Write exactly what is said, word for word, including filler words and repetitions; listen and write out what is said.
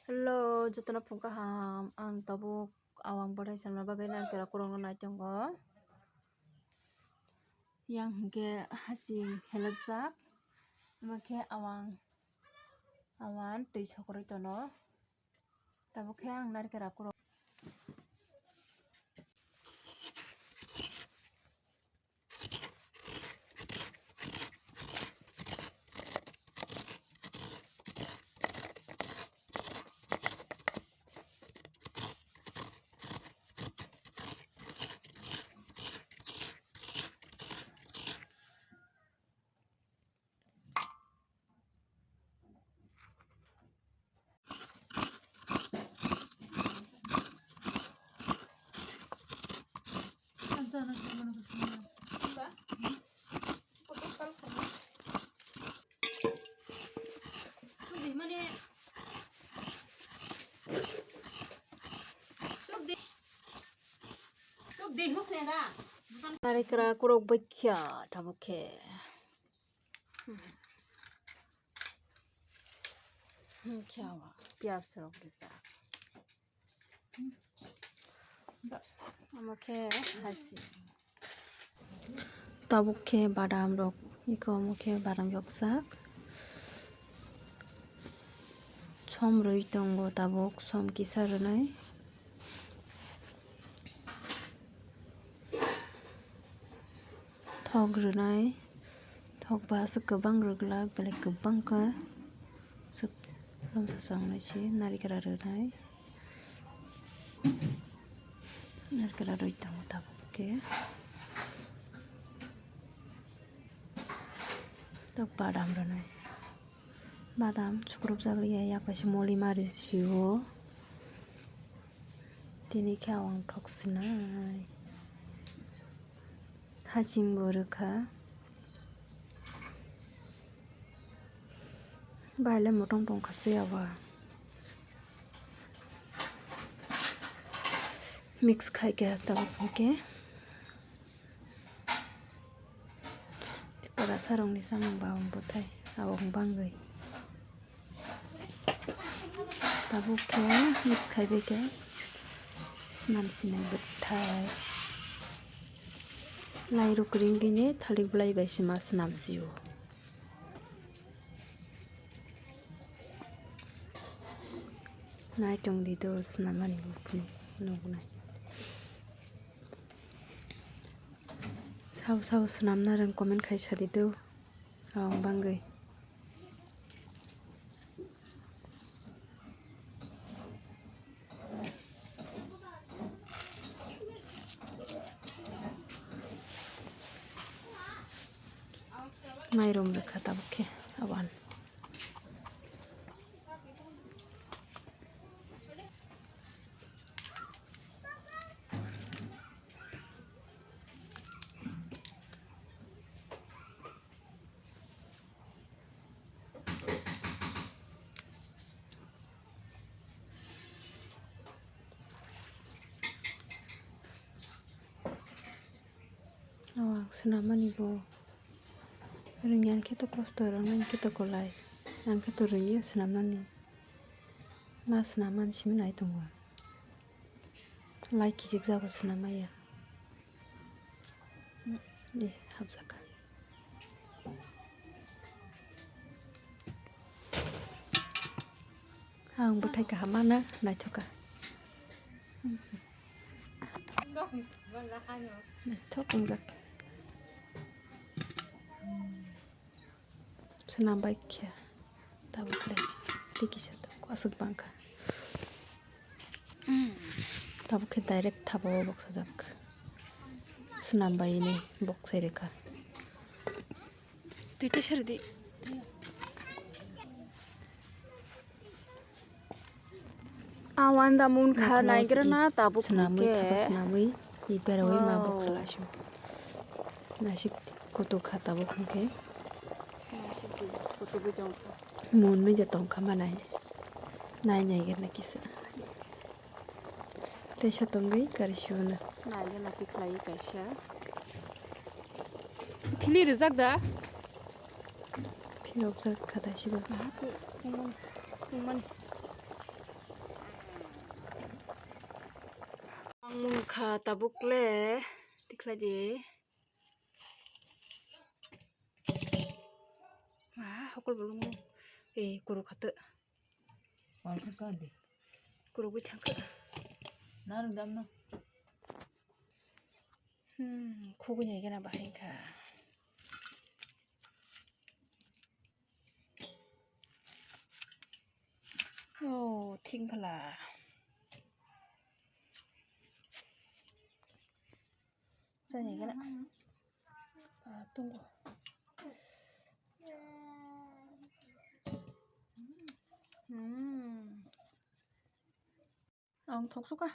Hello, jotono phung kaham. Ang tabuk awang bwthai sanna bagwi narikra kwrwngno nai tongo. Yang hwnkhe hasing helopjak. Omo khe awang, awan twi sokorwi tono. Tabuk khe ang narikra kwrwng. Narikra kwrwk bwkha tabuk khe. Hmm. Hmm, khe awa piyaj rok rijak. Omo khe hasi. Tabuk khe badam rok, iko omo khe badam yokjak. Som rwi tongo tabuk, som kisa rwnai. Thok rwnai, thok ba aswk kwbang rwglak, belai kwbang khe swk lamsa chongnai se narikra rwnai, narikra rwi tongo tabuk khe, tok badam rwnai. Badam sukrupjak liya, yak bai se moli mari sio. Tini khe ang thok sinai. Haching bo rwkha. Baile motong tongkha se abo. Mix khai khe tabuk hwnkhe. Tipra sarokni samung ba ang bwthai, aboni bagwi. Tabuk khe mix khai bai khe swnam sinai bwthai. Lairok ring gini thalik bwlai bai se ma swnam sio. Naitong di do swnamani buphuru nugnai. Sao sao swnamna rwng comment khai sadi do, aboni bagwi. Mairum rwkha tabuk khe awan. O ang swnamani bo rwngya, ang khe to kosto rwngya, ang khe to kwlai, ang khe to rwngya swnamnani. Ma swnam man simi nai tongo. Lai kijik jago swnam maya. Di hapjaka. Ang bwthai kaham mana naithoka. Naithok wngjak. Swnam bai khe tabuk le tei kisa tok aswk bang kha. Tabuk khe direct thapa o boksajak. Swnam bai ni boksai rwkha. Twi tei sari di. Awan da mun kha naigra na tabuk swnamwi khe. Thapa swnamwi i berawi ma box lasio. Nasik kutuk kha tabuk hwnkhe. Nasik kutuk tong kha. Mun nui ja tong kha manai. Nai naigra na kisa. Teisa tongwi kari siwano. Naigra na tikhlai kaisa. Phili rijak da. Rokjak kha taisida. Aha, tungmani, tungmani. Ang mungkha tabuk le tikhlai di. Ah, hokol bolong. Eh, kuru khato. Wal kha ka di. Kuru bui thangkha. Narwk dam no. Hmm, khugui nai gana bahai kha. Oh, thing khala. Sani gana. Ah, tunggu. Hmm. Ang thok suka.